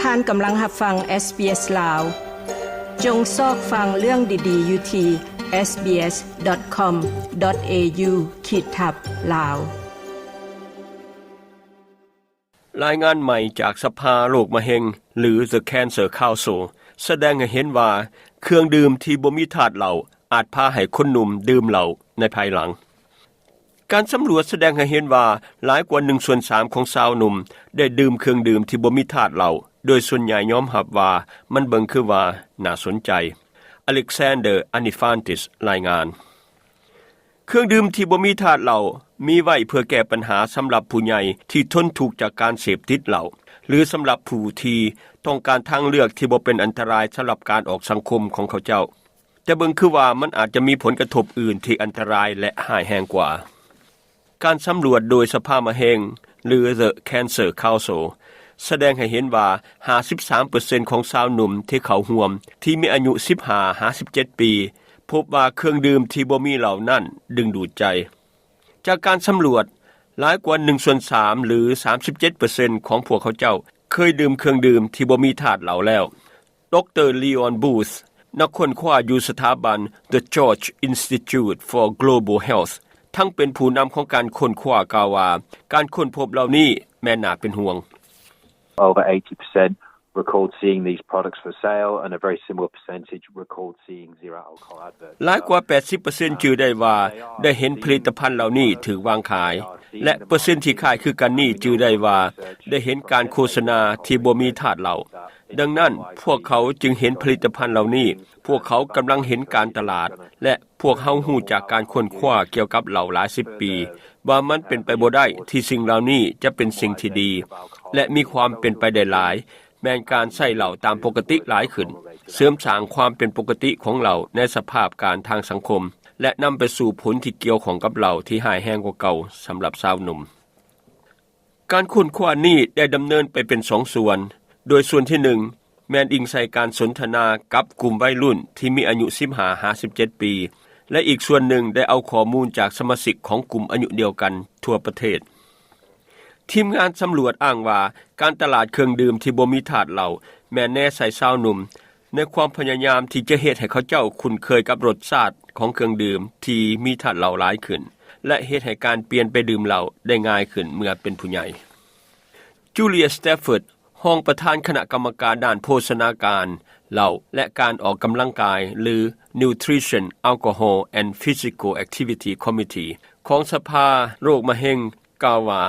ທ່ານກຳລັງຮັບຟັງ SBS ລາວ. ຈົ່ງຊອກຟັງເລື່ອງດີໆຢູ່ທີ່ SBS.com.au ຂີດທັບ Lao. ລາຍງານໃໝ່ຈາກສະພາໂລກມະເຮັງ ຫຼື The Cancer Council ສະແດງໃຫ້ເຫັນວ່າ ເຄື່ອງດື່ມທີ່ບໍ່ມີທາດເຫຼົ້າ ອາດພາໃຫ້ຄົນໜຸ່ມດື່ມເຫຼົ້າໃນພາຍຫຼັງ. ການສຳຫຼວດສະແດງໃຫ້ເຫັນວ່າ ຫຼາຍກວ່າໜຶ່ງສ່ວນສາມຂອງຊາວໜຸ່ມ ໄດ້ດື່ມເຄື່ອງດື່ມທີ່ບໍ່ມີທາດເຫຼົ້າ ໂດຍສ່ວນໃຫຍ່ຍອມຮັບວ່າ ມັນເບິ່ງຄືວ່າໜ້າສົນໃຈ. Alexander Anifantis ລາຍງານ. ເຄື່ອງດື່ມທີ່ບໍ່ມີທາດເຫຼົ້າ ມີໄວ້ເພື່ອແກ້ບັນຫາສຳລັບຜູ້ໃຫຍ່ທີ່ທົນທຸກຈາກການເສບຕິດເຫຼົ້າ ຫຼື ສຳລັບຜູ້ທີ່ຕ້ອງການທາງເລືອກທີ່ບໍ່ເປັນອັນຕະລາຍສຳລັບການອອກສັງຄົມຂອງເຂົາເຈົ້າ. ແຕ່ເບິ່ງຄືວ່າມັນອາດຈະມີຜົນກະທົບອື່ນທີ່ອັນຕະລາຍ ແລະ ຮ້າຍແຮງກວ່າ. ການສຳຫຼວດໂດຍສະພາມະເຮັງ ຫຼື The Cancer Council ສະແດງໃຫ້ເຫັນວ່າ ຫ້າສິບສາມເປີເຊັນຂອງຊາວໜຸ່ມທີ່ເຂົ້າຮ່ວມ ທີ່ມີອາຍຸສິບຫ້າຫາສິບເຈັດປີ ພົບວ່າເຄື່ອງດື່ມທີ່ບໍ່ມີເຫຼົ້ານັ້ນດຶງດູດໃຈ. ຈາກການສຳຫຼວດ, ຫຼາຍກວ່າໜຶ່ງສ່ວນສາມ ຫຼື ສາມສິບເຈັດເປີເຊັນຂອງພວກເຂົາເຈົ້າ ເຄີຍດື່ມເຄື່ອງດື່ມທີ່ບໍ່ມີທາດເຫຼົ້າແລ້ວ. ດຣ. Leon Booth ນັກຄົ້ນຄວ້າຢູ່ສະຖາບັນ The George Institute for Global Health ທັງເປັນຜູ້ນຳຂອງການຄົ້ນຄວ້າ ກ່າວວ່າ ການຄົ້ນພົບເຫຼົ່ານີ້ແມ່ນໜ້າເປັນຫ່ວງ. Over eighty percent recalled seeing these products for sale, and a very similar percentage recalled seeing zero alcohol adverts. ຫຼາຍກວ່າແປດສິບເປີເຊັນຈື່ໄດ້ວ່າໄດ້ເຫັນຜະລິດຕະພັນເຫຼົ່ານີ້ຖືກວາງຂາຍ ແລະ ເປີເຊັນທີ່ຄ້າຍຄືກັນນີ້ຈື່ໄດ້ວ່າໄດ້ເຫັນການໂຄສະນາທີ່ບໍ່ມີທາດເຫຼົ້າ. ດັ່ງນັ້ນ, ພວກເຂົາຈຶ່ງເຫັນຜະລິດຕະພັນເຫຼົ່ານີ້, ພວກເຂົາກຳລັງເຫັນການຕະຫຼາດ ແລະ ພວກເຮົາຮູ້ຈາກການຄົ້ນຄວ້າກ່ຽວກັບເຫຼົ້າຫຼາຍສິບປີ ວ່າມັນເປັນໄປບໍ່ໄດ້ທີ່ສິ່ງເຫຼົ່ານີ້ຈະເປັນສິ່ງທີ່ດີ ແລະ ມີຄວາມເປັນໄປໄດ້ຫຼາຍ ແມ່ນການໃຊ້ເຫຼົ້າຕາມປົກກະຕິຫຼາຍຂຶ້ນ, ເສີມສ້າງຄວາມເປັນປົກກະຕິຂອງເຫຼົ້າໃນສະພາບການທາງສັງຄົມ ແລະ ນຳໄປສູ່ຜົນທີ່ກ່ຽວຂ້ອງກັບເຫຼົ້າທີ່ຮ້າຍແຮງກວ່າເກົ່າສຳລັບຊາວໜຸ່ມ. ການຄົ້ນຄວ້ານີ້ໄດ້ດຳເນີນໄປເປັນສອງສ່ວນ, ໂດຍສ່ວນທີໜຶ່ງ ແມ່ນອີງໃສ່ການສົນທະນາກັບກຸ່ມໄວລຸ້ນທີ່ມີອາຍຸສິບຫ້າຫາສິບເຈັດປີ ແລະ ອີກສ່ວນໜຶ່ງໄດ້ເອົາຂໍ້ມູນຈາກສະມາຊິກຂອງກຸ່ມອາຍຸດຽວກັນທົ່ວປະເທດ. ທີມງານສຳຫຼວດອ້າງວ່າ ການຕະຫຼາດເຄື່ອງດື່ມທີ່ບໍ່ມີທາດເຫຼົ້າ ແມ່ນແນໃສ່ຊາວໜຸ່ມ ໃນຄວາມພະຍາຍາມທີ່ຈະເຮັດໃຫ້ເຂົາເຈົ້າຄຸ້ນເຄີຍກັບລົດຊາດຂອງເຄື່ອງດື່ມທີ່ມີທາດເຫຼົ້າຫຼາຍຂຶ້ນ ແລະ ເຮັດໃຫ້ການປ່ຽນໄປດື່ມເຫຼົ້າໄດ້ງ່າຍຂຶ້ນເມື່ອເປັນຜູ້ໃຫຍ່. Julia Stafford ຮອງປະທານຄະນະກຳມະການດ້ານໂພຊະນາການ, ເຫຼົ້າ ແລະ ການອອກກຳລັງກາຍ ຫຼື Nutrition, Alcohol and Physical Activity Committee ຂອງສະພາໂລກມະເຮັງ ກ່າວວ່າ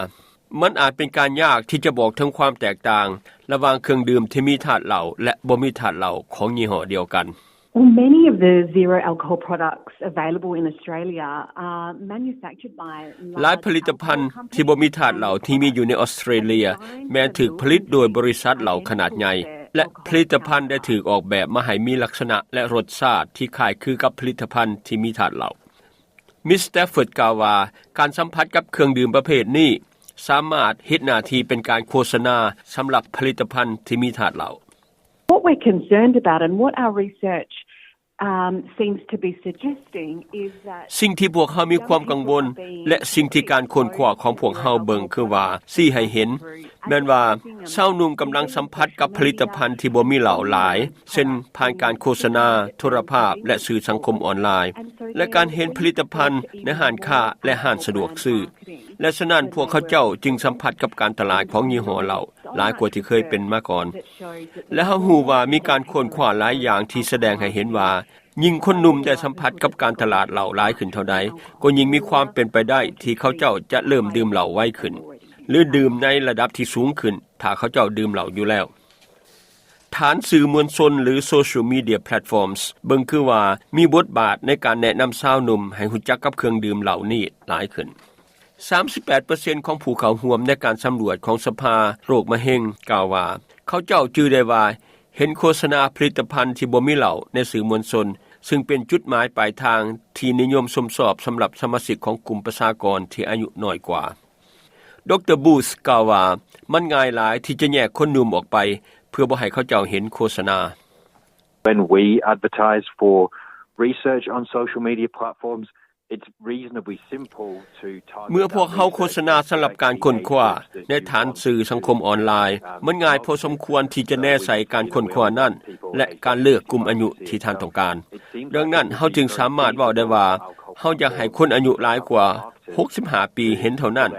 ມັນອາດເປັນການຍາກທີ່ຈະບອກເຖິງຄວາມແຕກຕ່າງລະຫວ່າງເຄື່ອງດື່ມທີ່ມີທາດເຫຼົ້າ ແລະ ບໍ່ມີທາດເຫຼົ້າຂອງຍີ່ຫໍ້ດຽວກັນ. Well, many of the zero alcohol products available in Australia are manufactured by ຫຼາຍຜະລິດຕະພັນທີ່ບໍ່ມີທາດເຫຼົ້າທີ່ມີຢູ່ໃນອອສເຕຣເລຍ ແມ່ນຖືກຜະລິດໂດຍບໍລິສັດເຫຼົ້າຂະໜາດໃຫຍ່ ແລະ ຜະລິດຕະພັນໄດ້ຖືກອອກແບບມາໃຫ້ມີລັກສະນະ ແລະ ລົດຊາດທີ່ຄ້າຍຄືກັບຜະລິດຕະພັນທີ່ມີທາດເຫຼົ້າ. ມິສ Stafford ກ່າວວ່າ ການສຳຜັດກັບເຄື່ອງດື່ມປະເພດນີ້ ສາມາດເຮັດໜ້າທີ່ເປັນການໂຄສະນາສຳລັບຜະລິດຕະພັນທີ່ມີທາດເຫຼົ້າ. What we're concerned about and what our research, um, seems to be suggesting is that ສິ່ງທີ່ພວກເຮົາມີຄວາມກັງວົນ ແລະ ສິ່ງທີ່ການຄົ້ນຄວ້າຂອງພວກເຮົາເບິ່ງຄືວ່າ ຊີ້ໃຫ້ເຫັນ ແມ່ນວ່າຊາວໜຸ່ມກຳລັງສຳຜັດກັບຜະລິດຕະພັນທີ່ບໍ່ມີເຫຼົ້າຫຼາຍ ເຊັ່ນ ຜ່ານການໂຄສະນາ, ໂທລະພາບ ແລະ ສື່ສັງຄົມອອນລາຍ ແລະ ການເຫັນຜະລິດຕະພັນໃນຮ້ານຄ້າ ແລະ ຮ້ານສະດວກຊື້ ແລະ ສະນັ້ນ ພວກເຂົາເຈົ້າຈຶ່ງສຳຜັດກັບການຕະຫຼາດຂອງຍີ່ຫໍ້ເຫຼົ້າຫຼາຍກວ່າທີ່ເຄີຍເປັນມາກ່ອນ ແລະ ເຮົາຮູ້ວ່າມີການຄົ້ນຄວ້າຫຼາຍຢ່າງທີ່ສະແດງໃຫ້ເຫັນວ່າ ຍິ່ງຄົນໜຸ່ມໄດ້ສຳຜັດກັບການຕະຫຼາດເຫຼົ້າຫຼາຍຂຶ້ນເທົ່າໃດ ກໍຍິ່ງມີຄວາມເປັນໄປໄດ້ທີ່ເຂົາເຈົ້າຈະເລີ່ມດື່ມເຫຼົ້າໄວຂຶ້ນ ຫຼື ດື່ມໃນລະດັບທີ່ສູງຂຶ້ນ ຖ້າເຂົາເຈົ້າດື່ມເຫຼົ້າຢູ່ແລ້ວ. ຖານສື່ມວນຊົນ ຫຼື Social Media Platforms ເບິ່ງຄືວ່າມີບົດບາດໃນການແນະນຳຊາວໜຸ່ມໃຫ້ຮູ້ຈັກກັບເຄື່ອງດື່ມເຫຼົ້ານີ້ຫຼາຍຂຶ້ນ. ສາມສິບແປດເປີເຊັນຂອງຜູ້ເຂົ້າຮ່ວມໃນການສຳຫຼວດຂອງສະພາໂລກມະເຮັງກ່າວວ່າ ເຂົາເຈົ້າຈື່ໄດ້ວ່າເຫັນໂຄສະນາຜະລິດຕະພັນທີ່ບໍ່ມີເຫຼົ້າໃນສື່ມວນຊົນ, ຊຶ່ງເປັນຈຸດໝາຍປາຍທາງທີ່ນິຍົມຊົມຊອບສຳລັບສະມາຊິກຂອງກຸ່ມປະຊາກອນທີ່ອາຍຸນ້ອຍກວ່າ. ດຣ. Booth ກ່າວວ່າ ມັນງ່າຍຫຼາຍທີ່ຈະແຍກຄົນໜຸ່ມອອກໄປ ເພື່ອບໍ່ໃຫ້ເຂົາເຈົ້າເຫັນໂຄສະນາ. When we advertise for research on social media platforms, It's reasonably simple to target ເມື່ອພວກເຮົາໂຄສະນາສຳລັບການຄົ້ນຄວ້າໃນຖານສື່ສັງຄົມອອນລາຍ, ມັນງ່າຍພໍສົມຄວນທີ່ຈະແນໃສ່ການຄົ້ນຄວ້ານັ້ນ ແລະ ການເລືອກກຸ່ມອາຍຸທີ່ທ່ານຕ້ອງການ. ດັ່ງນັ້ນ, ເຮົາຈຶ່ງສາມາດເວົ້າໄດ້ວ່າ ເຮົາຢາກໃຫ້ຄົນອາຍຸຫຼາຍກວ່າຫົກສິບຫ້າປີເຫັນເທົ່ານັ້ນ.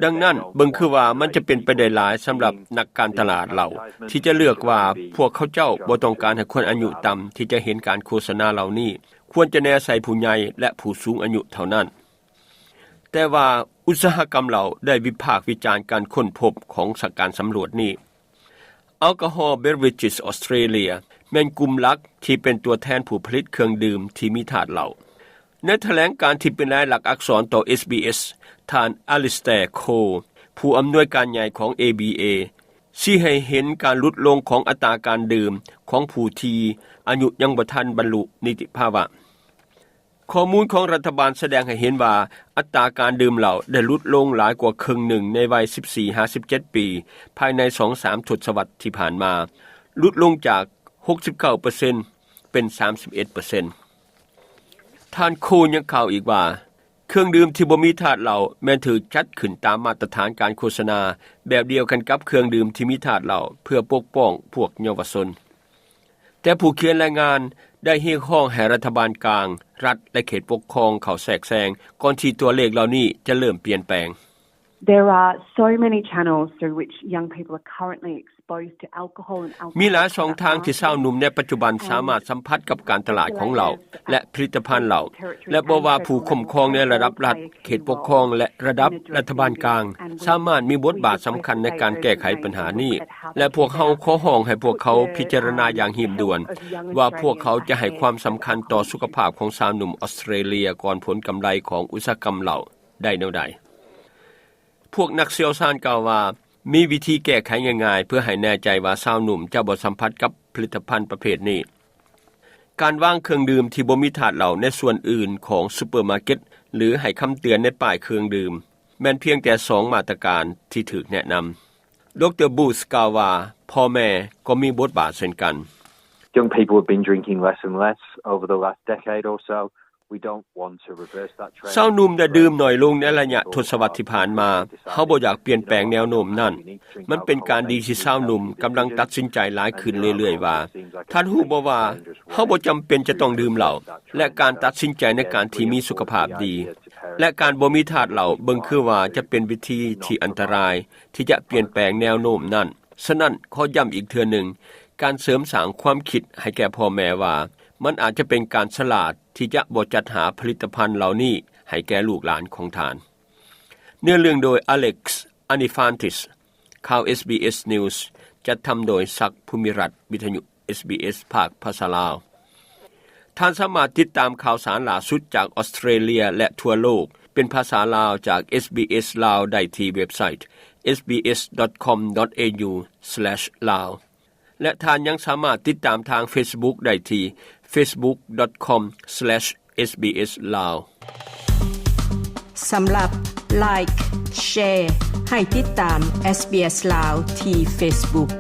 ດັ່ງນັ້ນ, ເບິ່ງຄືວ່າມັນຈະເປັນໄປໄດ້ຫຼາຍສຳລັບນັກການຕະຫຼາດເຫຼົ່າ ທີ່ຈະເລືອກວ່າພວກເຂົາເຈົ້າບໍ່ຕ້ອງການໃຫ້ຄົນອາຍຸຕ່ຳທີ່ຈະເຫັນການໂຄສະນາເຫຼົ່ານີ້. ຄວນຈະແນໃສ່ຜູ້ໃຫຍ່ ແລະ ຜູ້ສູງອາຍຸເທົ່ານັ້ນ. ແຕ່ວ່າອຸດສາຫະກຳເຫຼົ້າໄດ້ວິພາກວິຈານການຄົ້ນພົບຂອງສະ ການສຳຫຼວດນີ້. Alcohol Beverages Australia ແມ່ນກຸ່ມຫຼັກທີ່ເປັນຕົວແທນຜູ້ຜະລິດເຄື່ອງດື່ມທີ່ມີທາດເຫຼົ້າ. ໃນຖະແຫຼງການທີ່ເປັນລາຍລັກອັກສອນຕໍ່ ເອສ ບີ ເອສ ທ່ານ Alistair Coe ຜູ້ອຳນວຍການໃຫຍ່ຂອງ ເອ ບີ ເອ ຊີ້ໃຫ້ເຫັນການຫຼຸດລົງຂອງອັດຕາການດື່ມຂອງຜູ້ທີ່ອາຍຸຍັງບໍ່ທັນບັນລຸນິຕິພາວະ. ຂໍ້ມູນຂອງລັດຖະບານສະແດງໃຫ້ເຫັນວ່າ ອັດຕາການດື່ມເຫຼົ້າໄດ້ຫຼຸດລົງຫຼາຍກວ່າເຄິ່ງໜຶ່ງໃນໄວສິບສີ່ຫາສິບເຈັດປີ ພາຍໃນສອງສາມທົດສະວັດທີ່ຜ່ານມາ, ຫຼຸດລົງຈາກຫົກສິບເກົ້າເປີເຊັນ ເປັນສາມສິບເອັດເປີເຊັນ. ທ່ານ Coe ຍັງກ່າວອີກວ່າ ເຄື່ອງດື່ມທີ່ບໍ່ມີທາດເຫຼົ້າແມ່ນຖືກຈັດຂຶ້ນຕາມມາດຕະຖານການໂຄສະນາແບບດຽວກັນກັບເຄື່ອງດື່ມທີ່ມີທາດເຫຼົ້າ ເພື່ອປົກປ້ອງພວກເຍົາວະຊົນ. ແຕ່ຜູ້ຂຽນລາຍງານໄດ້ຮຽກຮ້ອງໃຫ້ລັດຖະບານກາງ, ລັດ ແລະ ເຂດປົກຄອງເຂົ້າແຊກແຊງ ກ່ອນທີ່ຕົວເລກເຫຼົ່ານີ້ຈະເລີ່ມປ່ຽນແປງ. There are so many channels through which young people are currently exposed to alcohol and alcohol ມີຫຼາຍຊ່ອງທາງທີ່ຊາວໜຸ່ມໃນປັດຈຸບັນສາມາດສຳຜັດກັບການຕະຫຼາດຂອງເຫຼົ້າ ແລະ ຜະລິດຕະພັນເຫຼົ້າ ແລະ ບໍ່ວ່າຜູ້ຄຸ້ມຄອງໃນລະດັບລັດ, ເຂດປົກຄອງ ແລະ ລະດັບລັດຖະບານກາງ ສາມາດມີບົດບາດສຳຄັນໃນການແກ້ໄຂບັນຫານີ້ ແລະ ພວກເຮົາຂໍຮ້ອງໃຫ້ພວກເຂົາພິຈາລະນາຢ່າງຮີບດ່ວນ ວ່າພວກເຂົາຈະໃຫ້ຄວາມສຳຄັນຕໍ່ສຸຂະພາບຂອງຊາວໜຸ່ມອອສເຕຣເລຍກ່ອນຜົນກຳໄລຂອງອຸດສາຫະກຳເຫຼົ້າໄດ້ແນວໃດ. ພວກນັກຊ່ຽວຊານກ່າວວ່າ ມີວິທີແກ້ໄຂງ່າຍໆ ເພື່ອໃຫ້ແນ່ໃຈວ່າຊາວໜຸ່ມຈະບໍ່ສຳຜັດກັບຜະລິດຕະພັນປະເພດນີ້. ການວາງເຄື່ອງດື່ມທີ່ບໍ່ມີທາດເຫຼົ້າໃນສ່ວນອື່ນຂອງຊຸບເປີມາເກັດ ຫຼື ໃຫ້ຄຳເຕືອນໃນປ້າຍເຄື່ອງດື່ມ ແມ່ນພຽງແຕ່ສອງມາດຕະການທີ່ຖືກແນະນຳ. ດຣ. Booth ກ່າວວ່າ ພໍ່ແມ່ກໍມີບົດບາດເຊັ່ນກັນ. Young people have been drinking less and less over the last decade or so. We don't want to reverse that trend. ຊາວໜຸ່ມໄດ້ດື່ມໜ້ອຍລົງໃນໄລຍະທົດສະວັດທີ່ຜ່ານມາ. ເຮົາບໍ່ຢາກປ່ຽນແປງແນວໂນ້ມນັ້ນ. ມັນເປັນການດີທີ່ຊາວໜຸ່ມກຳລັງຕັດສິນໃຈຫຼາຍຂຶ້ນເລື້ອຍໆວ່າ ທ່ານຮູ້ບໍ່ວ່າ ເຮົາບໍ່ຈຳເປັນຈະຕ້ອງດື່ມເຫຼົ້າ ແລະ ການຕັດສິນໃຈໃນການທີ່ມີສຸຂະພາບດີ ແລະ ການບໍ່ມີທາດເຫຼົ້າ ເບິ່ງຄືວ່າຈະເປັນວິທີທີ່ອັນຕະລາຍທີ່ຈະປ່ຽນແປງແນວໂນ້ມນັ້ນ. ສະນັ້ນ, ຂໍຢ້ຳອີກເທື່ອໜຶ່ງ, ການເສີມສ້າງຄວາມຄິດໃຫ້ແກ່ພໍ່ແມ່ວ່າ ມັນອາດຈະເປັນການສະຫຼາດທີ່ຈະບໍ່ຈັດຫາຜະລິດຕະພັນເຫຼົ່ານີ້ໃຫ້ແກ່ລູກຫຼານຂອງທ່ານ. ເນື້ອເລື່ອງໂດຍ Alex Anifantis. ຂ່າວ ເອສ ບີ ເອສ News ຈັດທຳໂດຍ ສັກ ພູມິລັດ, ວິທະຍຸ ເອສ ບີ ເອສ ພາກພາສາລາວ. ທ່ານສາມາດຕິດຕາມຂ່າວສານຫຼ້າສຸດຈາກອອສເຕຣເລຍ ແລະ ທົ່ວໂລກ ເປັນພາສາລາວຈາກ ເອສ ບີ ເອສ ລາວ ໄດ້ທີ່ເວັບໄຊ sbs.com.au/lao ແລະ ທ່ານຍັງສາມາດຕິດຕາມທາງ Facebook ໄດ້ທີ່ facebook.com/sbslao. ສຳລັບ Like, Share ໃຫ້ຕິດຕາມ SBS ລາວ ທີ່ Facebook.